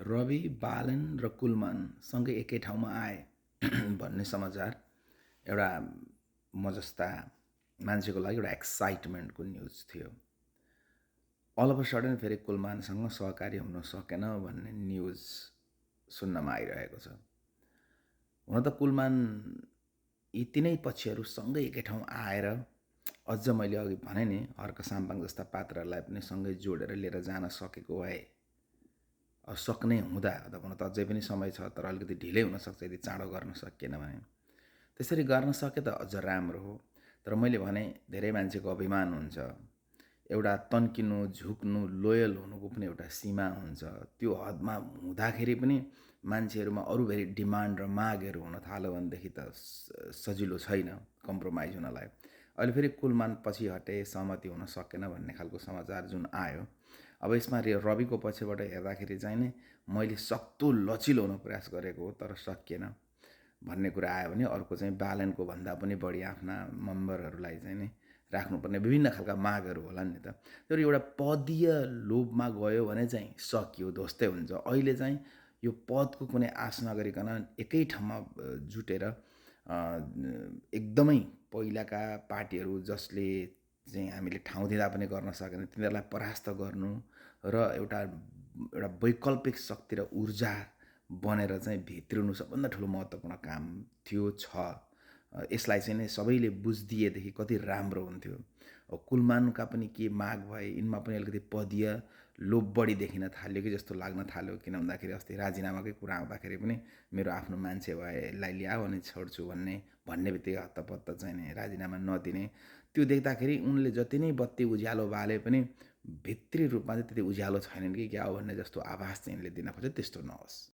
रवि, बालन र कुलमान सँगै एकै ठाउँमा आए भन्ने समाचार एउटा म जस्ता मान्छेको लागि एउटा एक्साइटमेन्टको न्युज थियो। अल अफ अ सडन फेरि कुलमानसँग सहकार्य हुन सकेन भन्ने न्युज सुन्नमा आइरहेको छ। हुन त कुलमान यी तिनै पक्षहरू सँगै एकै ठाउँ आएर अझ मैले अघि भने नि हर्क साम्पाङ जस्ता पात्रहरूलाई पनि सँगै जोडेर लिएर जान सकेको भए सक्ने हुँदा भन त अझै पनि समय छ, तर अलिकति ढिलै हुनसक्छ यदि चाँडो गर्न सकिएन भने। त्यसरी गर्न सके त अझ राम्रो हो। तर मैले भने धेरै मान्छेको अभिमान हुन्छ, एउटा तन्किनु, झुक्नु, लोयल हुनुको पनि एउटा सीमा हुन्छ। त्यो हदमा हुँदाखेरि पनि मान्छेहरूमा अरूभरि डिमान्ड र मागहरू हुन थाल्यो भनेदेखि त सजिलो छैन कम्प्रोमाइज हुनलाई। अहिले फेरि कुलमान पछि हटे, सहमति हुन सकेन भन्ने खालको समाचार जुन आयो, अब यसमा रविको पक्षबाट हेर्दाखेरि चाहिँ नि मैले सक्दो लचिलो हुन प्रयास गरेको हो तर सकिएन भन्ने कुरा आयो भने, अर्को चाहिँ बालनको भन्दा पनि बढी आफ्ना मेम्बरहरूलाई चाहिँ नि राख्नुपर्ने विभिन्न खालका मागहरू होला नि त। तर एउटा पदीय लोभमा गयो भने चाहिँ सकियो, ध्वस्तै हुन्छ। अहिले चाहिँ यो पदको कुनै आश नगरिकन एकै ठाउँमा जुटेर एकदमै पहिलाका पार्टीहरू जसले चाहिँ हामीले ठाउँ दिँदा पनि गर्न सकेन तिनीहरूलाई परास्त गर्नु र एउटा वैकल्पिक शक्ति र ऊर्जा बनेर चाहिँ भित्रिनु सबभन्दा ठुलो महत्त्वपूर्ण काम थियो छ। यसलाई चाहिँ नै सबैले बुझिदिएदेखि कति राम्रो हुन्थ्यो। कुलमानका पनि के माग भए, यिनमा पनि अलिकति पदीय लोभ बढी देखिन थाल्यो कि जस्तो लाग्न थाल्यो। किन भन्दाखेरि अस्ति राजीनामाकै कुरा आउँदाखेरि पनि मेरो आफ्नो मान्छे भएलाई ल्याऊ अनि छोड्छु भन्ने बित्तिकै हत्तपत्त चाहिँ नि राजीनामा नदिने, त्यो देख्दाखेरि उनले जति नै बत्ती उज्यालो बाले पनि भित्री रूपमा चाहिँ त्यति उज्यालो छैनन् कि क्या हो भन्ने जस्तो आभास चाहिँ यिनले दिन खोजे। त्यस्तो नहोस्।